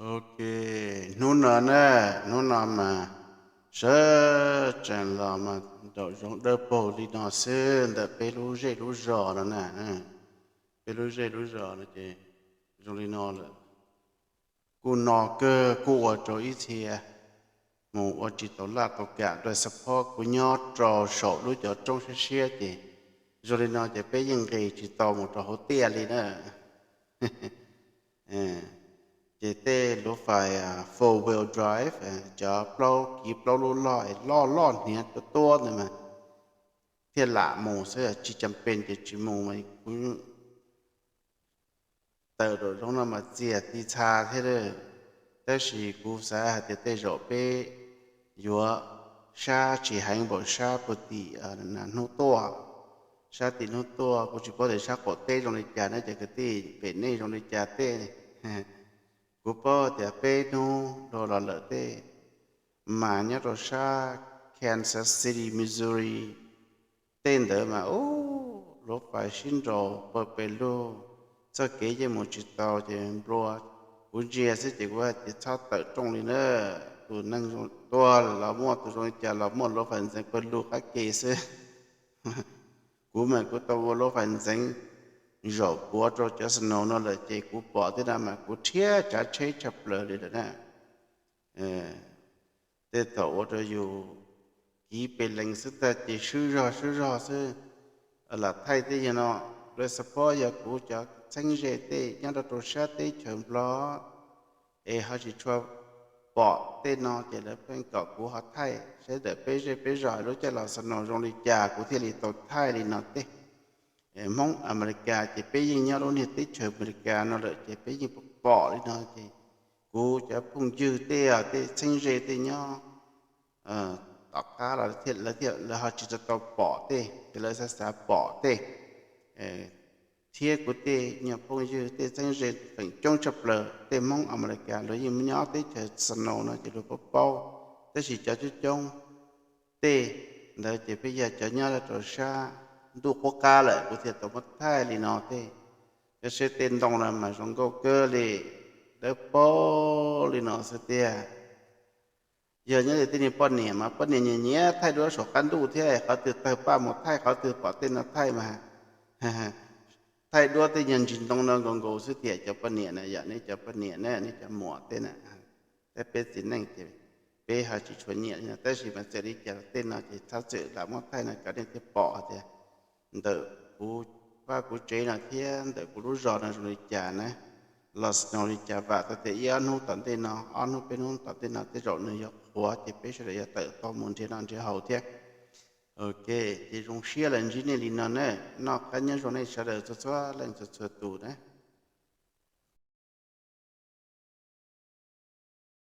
Ok, hnub no na, hnub no mas sawv tsees los mas nraum zoov dawb paug li no xwb ntawm peb lub zej lub zos no na. Peb lub zej lub zos no ces zoo li no lawm. Kuj no kawg, kuj ua rau ib txhia mus ua tsis tau laj tau kam rau support kuv nyob rau saum lub cov roob siab siab ces zoo li no ces peb yeej nqis tsis tau mus rau hauv tiaj li na. Ces tej luv fais four wheel drive, cov plaub kiv plaub lub log loj loj hniav tuab tuab ntawd mas thiaj lam mus xwb, tsis cam pes ces tsis mus mas kuv tawm rau zoov no mas txias ti txha thiab. Tab sis kuv xav hais tias tej zaum peb yuav sab tsis heev npaum sab puag tim hnub tuaj, sab tim hnub tuaj, kuv tsis paub tias sab qaum teb zoo li cas na cov kwv tij, pem nej zoo li cas tej. Kuv paub tias peb hnub dhau los lawm tej mas nyob rau sab Kansas City, Missouri tej ntawd mas ub, luv fais sib nraus pawg pes lug, txoj kev yeej mus tsis tau ces nplua. Kuv ntsia xwb ces kuv hais tias txhob tawm rooj li na, tus neeg tuag los muaj, tus zoo li cas los muaj, luv fais ntxeev pawg lug qab ke xwb. Kuv mas kuv tau ua luv fais ntxeev zaum puav rau cov snow no lawm ces kuv pom tej no mas kuv rhiab tsav tsheb tshaj plaws li lawm na. Tej thaum ua rau yus kiv pes lees xwb ntag ces swb zog swb zog xwb. Lam thaij tej yog no, rau support yog kuv cov txheeb ze tej nyob rau rau sab teb chaws Nplog es ho tsis tshua pom tej no ces lawv pheej kom kuv ho thaij saib ntawm peb zej peb zos lub caij los snow zoo li cas kuv thiaj li tau thaij li no tej. Hmoob Amelikas ces peb yeej nyob lub niag teb chaws Amelikas no lawm ces peb yeej pom li no ces kuv cov phooj ywg tej, tej txheeb ze tej nyob tom qab los lawv ho tsis tau pom tej ces lawv xav xav pom tej, thiab kuv tej nyuag phooj ywg tej txheeb ze feem coob tshaj plaws tej Hmoob Amelikas luag yeej nyob teb chaws snow no ces luag paub paub, tab sis cov coob coob tej ntawd ces peb yog cov nyob rau sab ntuj qub qab lawm kuv thiaj tau muab thaij li no tej. Cov siab tej ntoo no mas zoo nkauj kawg li, dawb paug li no xwb tiag. Yog nyob li tej niag poj niam mas poj niam nyiam nyiam thaij duab saum qab ntuj thiab, qhov twg tawg paj mus thaij, qhov twg pom tej no thaij mas thaij duab tej nyuag ntsis ntoo no nkaus nkaus xwb tiag. Cov poj niam na, yog nej cov poj niam na, nej cov muam tej na, thiab peb txiv neej ces peb ho tsis tshua nyiam li no, tab sis mas txawm li cas tej no ces txhob txwm lam muab thaij no kom nej thiaj pom tias ntawm kuv vaj kuv tsev no thiab ntawm kuv lub zos no zoo li cas na, los snow li cas, vam tau tias ib ob hnub tom ntej no, ob hnub peb hnub tom ntej no tej zaum nws yuav qhuav ces peb sawv daws yuav tawm tau mus nrhiav noj nrhiav haus thiab. Ok, ces zoo siab los ntsib nej li no na, noj qab nyob zoo nej sawv daws txhua txhua leej txhua txhua tus na.